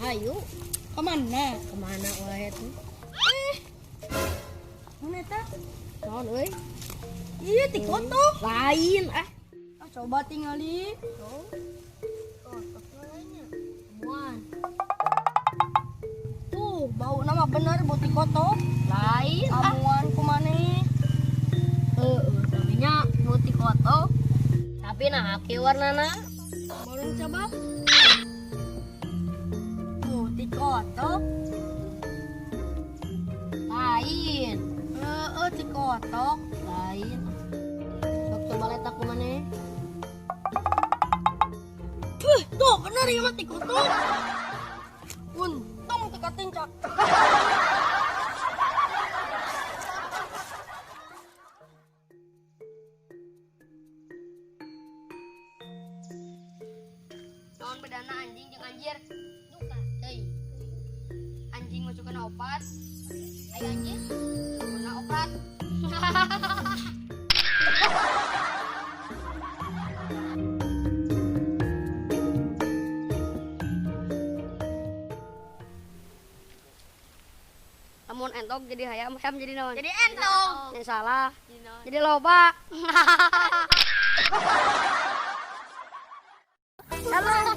Hayu. Kemana? Kemana wae tuh? Eh. Mana eta? Naon euy? Iya, ti kotok. Lain ah. Ah, coba tingali. Oh. Kotok lainnya. Temuan. Tuh, bau nama bener bau ti kotok. Lain ah. Amuan kumaneh. Heeh, namanya bau ti kotok. Tapi nah kieu warnana. Baru coba. Tuh, ti kotok. Lain. Heeh, ti kotok. Lain. Sok coba letak kumaneh. Puh, tuh bener ya mah ti kotok. Untung teu katincak. Naon bedana anjing jeung anjir? Duka. Euy. Anjing masukkeun opat. Ayo anjir. Sukuna opat. Lamun entog jadi hayam, hayam jadi naon? Jadi entog. Yang salah. Jadi loba. Salah.